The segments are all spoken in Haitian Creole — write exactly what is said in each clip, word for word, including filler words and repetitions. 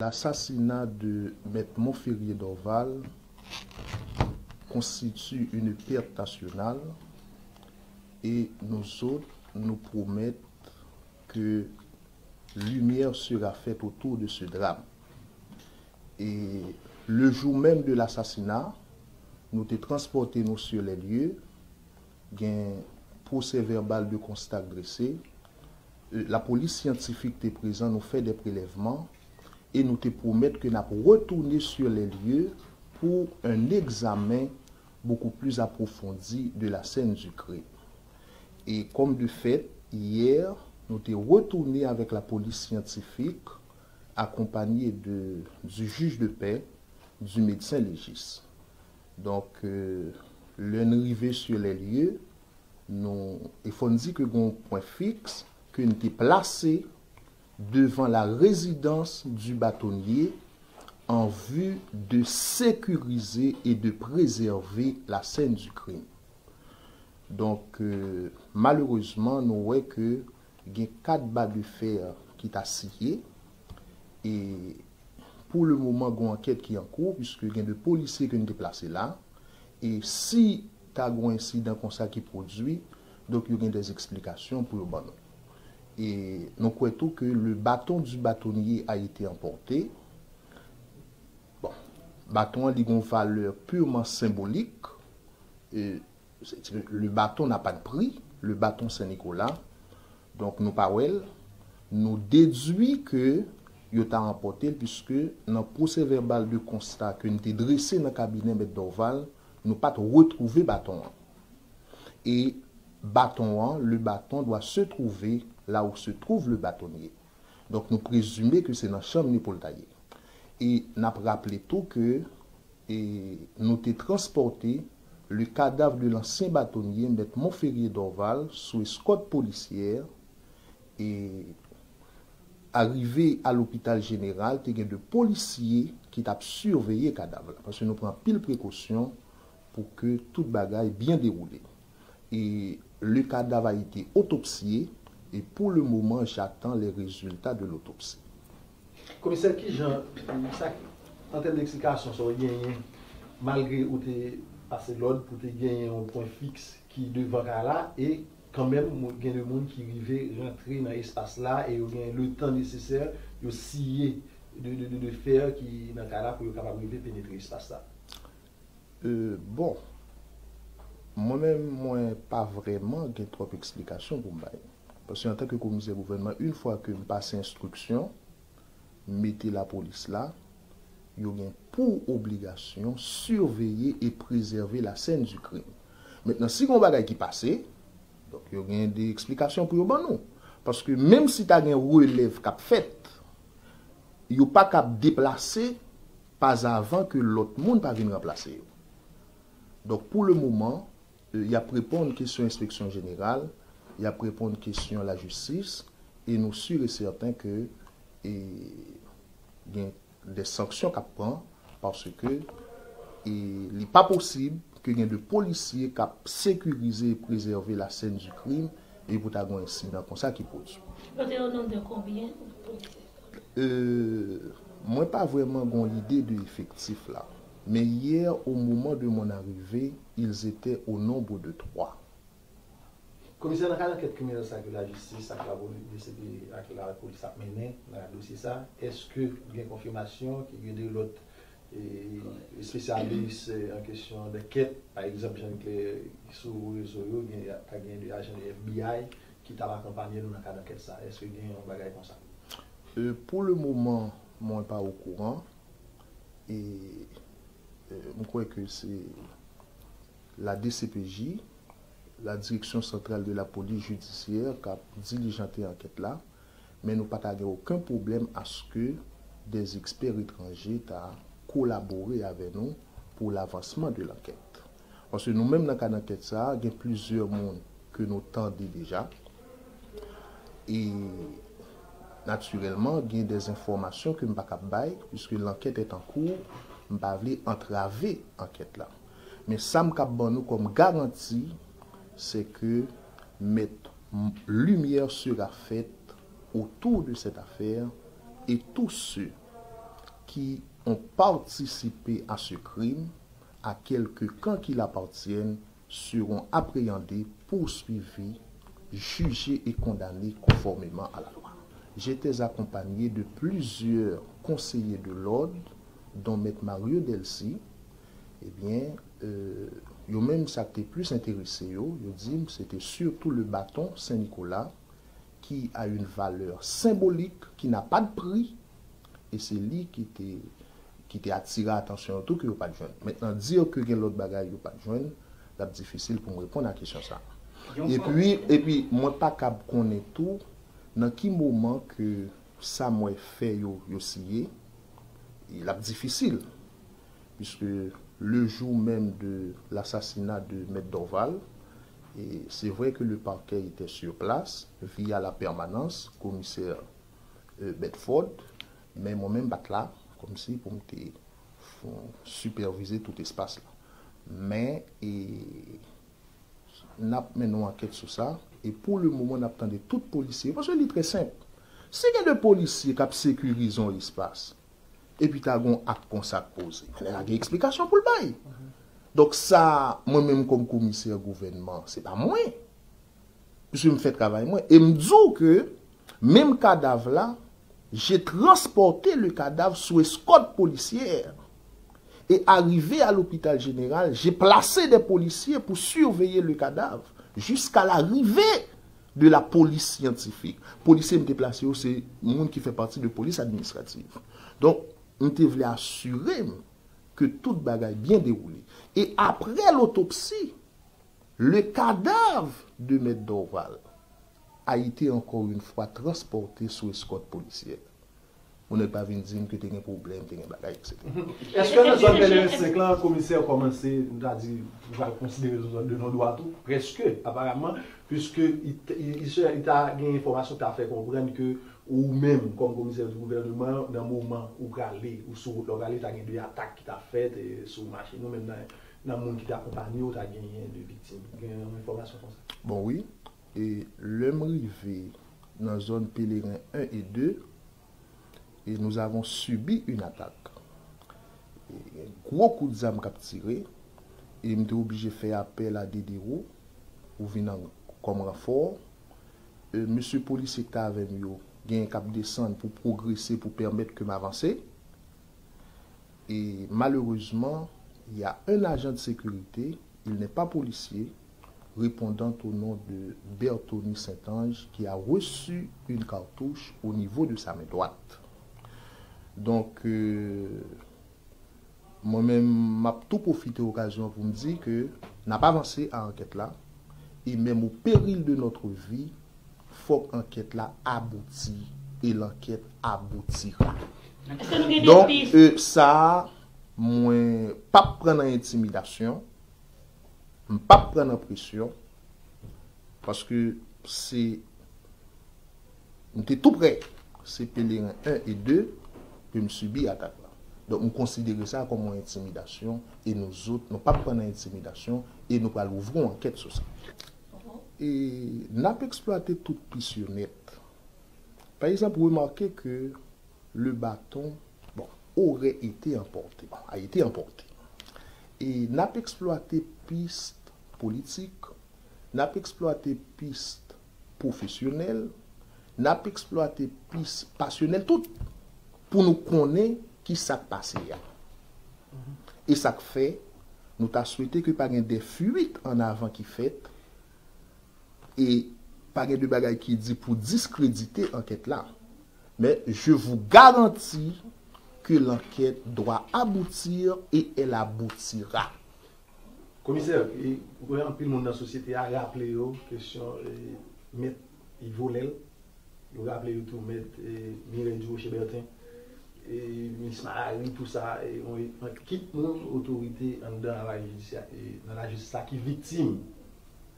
L'assassinat de Maître Monferrier Dorval constitue une perte nationale et nous autres, nous promettons que lumière sera faite autour de ce drame. Et le jour même de l'assassinat, nou te transpòte nou sur les lieux, gen pwosè vèbal de konsta k drese, euh, lapolis syantifik te prezan, nou fè de prelèvman e nou te pwomèt ke n ap retounen sur les lieux pour un examen beaucoup plus approfondi de la scène du crime. E kòm de fèt, yè, nou te retounen avèk lapolis syantifik, akonpanye de, du juge de paix, du médecin légiste. Donk, euh, lè n rive sur les lieux, nou, e fò n di ke gen yon pwen fiks ke n te plase devan la résidence du bâtonnier en vue de sécuriser et de préserver la scène du crime. Donk, euh, malerezman, nou wè ke gen kat ba de fè ki ta siye. E pou le moman, gen yon ankèt ki an kou, puiske gen de polisye ke n te plase la. E si ta gen yon ensidan konsa ki pwodui, donk yo gen de eksplikasyon pou yo ban nou. E nou kwè tou ke le bâton du bâtonnier a été emporté. Bon, baton an, li gen yon valè purement symbolique. E, c'est, le bâton n'a pas de prix, le bâton Saint Nicolas. Donk, nou pa wè l. Nou dedui ke yo ta anpòte l, puiske nan pwosè vèbal de konsta ke n te drese nan kabinè Mèt Dorval, nou pa t retwouve baton an. E baton an, le bâton doit se trouver là où se trouve le bâtonnier. Donk, nou prezime ke se nan chanm ni pou l ta ye. E n ap raple tou ke, e, nou te transpòte le cadavre de l'ancien bâtonnier, Maître Monferrier Dorval, sou eskòt polisyè, e, arive a lopital jeneral, te gen de polisye ki t ap siveye kadav la, paske nou pran anpil prekosyon pou ke tout bagay byen dewoule. Et le cadavre a été autopsié et pour le moment, j'attends les résultats de l'autopsie. Komisè, kijan, sa, an tèm de eksplikasyon, sa w genyen, malgre ou te pase lòd pou te genyen yon pwen fiks ki devan kay la, e kanmenm, gen de moun ki rive rantre nan espas la, e yo gen le tan nesesè, yo siye de, de, de, de fè ki nan kay la pou yo kapab rive penetre espas la? Euh, bon, mwen menm, mwen pa vrèman gen twòp eksplikasyon pou m bay. Paske antanke komisè gouvènman, yon fwa ke m pase enstriksyon, m mete lapolis la, yo gen pou obligasyon siveye e prezève la scène du crime. Mentnan, si gen yon bagay ki pase, donk yo gen de eksplikasyon pou yo ban nou. Paske menm si ta gen relèv k ap fèt, yo pa kab deplase pazavan ke lòt moun pa vin ranplase yo. Donk, pou le moman, euh, y ap reponn kesyon enspeksyon jeneral, y ap reponn kesyon lajistis, e nou si e sèten ke, e, gen de sanksyon k ap pran, paske, e, li pa posib ke gen de polisye k ap sekirize e prezève la scène du crime, e pou ta gen yon ensidan konsa ki pwodui. Yo te o nonb de konbyen polisye? Euh, mwen pa vrèman gon lide de efektif la. Men yè, au moment de mon arrivée, ils étaient au nombre de trois. Komisè, nan kad ankèt kriminèl sa ke lajistis ak lapolis, D C P J ak lapolis ap mennen nan kad dosye sa, èske gen konfimasyon ke gen de lòt, e, espesyalis, e, an kesyon dankèt, pa egzanp, Jean Clair, sou rezo yo, gen, ka gen de ajan de F B I ki t ap akonpanye nou nan kad ankèt sa? Èske gen yon bagay konsa? Euh, pour le moment, mwen pa okouran. E, euh, m kwè ke se la D C P J, la Direction Centrale de la Police Judiciaire, k ap dilijante ankèt la, men nou pa ta gen okenn pwoblèm aske des experts étrangers ta kolabore avè nou pou lavansman de lankèt. Paske nou menm nan kad ankèt sa a, gen plizyè moun ke nou tande deja. E natirèlman, gen de enfòmasyon ke m pa kab bay, puiske l'enquête est en cours, m pa vle antrave ankèt la. Men sa m kab ban nou kòm garanti, se ke mèt m-, lumière sera faite autour de cette affaire et tous ceux qui ont participé à ce crime, à quelque camp qu'il appartienne, seront appréhendés, poursuivis, jugés et condamnés conformément à la loi. J'étais accompagné de plusieurs conseillers de l'ordre, dont Maître Mario Delcy. Ebyen, euh, yo menm, sa ki te plis enterese yo, yo di m, se te surtout le bâton Saint-Nicolas, qui a une valeur symbolique, qui n'a pas de prix, e se li ki te, ki te atire atansyon yo tou ke yo pa t jwenn. Mentnan, dir ke gen lòt bagay yo pa t jwenn, l ap difisil pou m reponn a kesyon sa. Epi, epi, mwen pa kab konnen tou nan ki moman ke sa m wè fè yo, yo siye, e l ap difisil, puisque le jour même de l'assassinat de Maître Dorval, et c'est vrai que le parquet était sur place via la permanence, commissaire euh, Bedford, men mwen menm pa t la, kòmsi pou m te f- sipèvize tout espas la. Men, e, n ap mennen yon ankèt sou sa, e pou le moman, n ap tande tout polisye, paske li trè senp. Si gen de polisye k ap sekirize yon espas, epi ta gen yon ak konsa k poze, men nèg la gen eksplikasyon pou l bay. Donk, sa, mwen menm kòm komisè gouvènman, se pa mwen. Puisque m fè travay mwen. E m di w ke menm kadav la, j'ai transporté le cadavre sous escorte policière. Et arrivé à l'hôpital général, j'ai placé des policiers pour surveiller le cadavre jusqu'à l'arrivée de la police scientifique. Polisye m te plase yo, se moun ki fè pati de polis administrativ. Donk, m te vle asire m ke tout bagay byen dewoule. E apre lotopsi, le cadavre de Maître Dorval a été encore une fois transporté sous escorte policière. Ou nèg pa vin di m ke te gen pwoblèm, te gen bagay, et cetera. Èske nan zòn Pèleren senk lan, komisè kòmanse, nou ta di, nou pral konsidere zòn de non dwa tou? Prèske, aparamman, puiske li t- li- li se- li ta gen enfòmasyon ki ta fè konprann ke ou menm, kòm komisè di gouvènman, nan moman ou prale, ou sou wout la ou prale, ta gen de atak ki ta fèt e, sou machin ou, menm nan, nan moun ki te akonpaye w, ta genyen de viktim. Gen yon enfòmasyon konsa? Bon, wi. E lè m rive nan zòn Pèleren en e de, et nous avons subi une attaque. E, gwo kout zam k ap tire, e m te oblije fè apèl a Dedero pou vin an, kòm ranfò. E, mesye polisye ki t avè m yo, genyen k ap desann pou pwogrese, pou pèmèt ke m avanse. Et malheureusement, il y a un agent de sécurité, il n'est pas policier, répondant au nom de Berthony Saint-Ange, qui a reçu une cartouche au niveau de sa main droite. Donk, euh, mwen menm, m ap tou pwofite okazyon an pou m di ke n ap avanse a ankèt la, et même au péril de notre vie, fòk ankèt la abouti, et l'enquête aboutira. Èske nou gen de Donk, pis? euh, sa a, mwen p ap pran nan entimidasyon, m p ap pran nan presyon, paske se, m te tou prè, se Pèleren en e de ke m sibi atak la. Donk, m konsidere sa kòm yon entimidasyon, e nou zòt, nou p ap pran nan entimidasyon, e nou pral ouvri yon ankèt sou sa. E n ap eksplwate tout pis yo nèt. Pa egzanp, remake ke le bâton, bon, aurait été emporté, bon, a été emporté. E n ap eksplwate pis politik, n ap eksplwate pis pwofesyonèl, n ap eksplwate pis pasyonèl, tout, pou nou konnen ki sa k pase a. E sa k fè, nou ta swete ke pa gen de fuit an avan ki fèt, e pa gen de bagay ki di pou diskredite ankèt la. Men, je vous garantis que l'enquête doit aboutir et elle aboutira. Komisè, e, ou konnen anpil moun nan sosyete a raple yo kesyon, e, mèt Yvolel, yo raple yo tou mèt, e, Mireille Durocher Bertin, e, Miss Malary, tou sa, e, on, on, kit moun otorite anndan aparèy jidisyè, e, nan lajistis la ki viktim,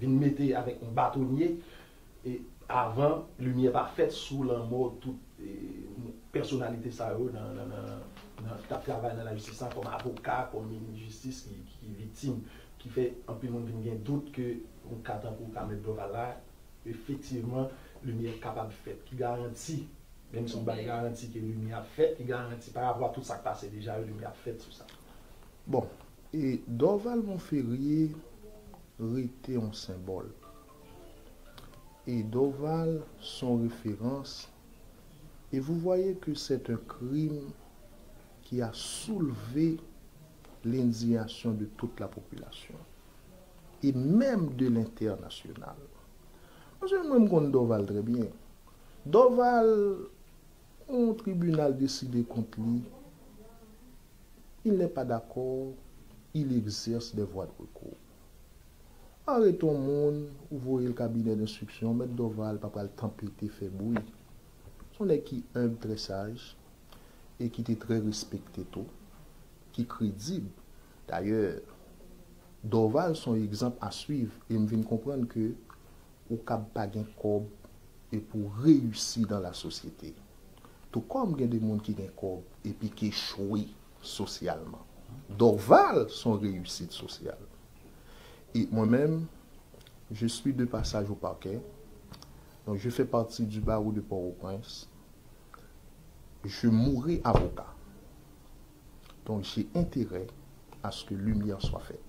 vin mete avèk yon batonye, e avan limyè pa fèt sou lanmò tout, e, pèsonalite sa yo nan, nan, nan, nan, k ap travay nan lajistis la kòm avoka, kòm minis jistis ki, ki viktim, ki fè anpil moun vin gen dout ke yon ka tankou ka Mèt Dorval la, efektivman, limyè kapab fèt. Ki garanti Menm si w bay garanti ke limyè ap fèt, ki garanti pa rapò a tout sa k pase deja yo, limyè ap fèt sou sa? Bon, e Dorval Monferrier rete yon senbòl. E Dorval son referans. Et vous voyez que c'est un crime qui a soulevé l'indignation de toute la population et même de l'international. Paske mwen m konn Dorval trè byen. Dorval, yon tribinal deside kont li, il n'est pas d'accord, il exerce des voies de recours. Arete yon moun, ou voye l kabinè denstriksyon, Mèt Dorval pa pral tanpete fè bri. Se yon nèg ki enb, trè saj, e ki te trè respekte tou, ki kredib. Dayè, Dorval se yon egzanp a swiv, e m vin konprann ke ou kab pa gen kòb epi w reyisi dan lasosyete. Tou kòm gen de moun ki gen kòb epi ki echwe sosyalman. Dorval se yon reyisit sosyal. E mwen menm, je suis de passage au parquet. Donc, je fais partie du barreau de Port-au-Prince. Je mourrai avocat. Donc, j'ai intérêt à ce que lumière soit faite.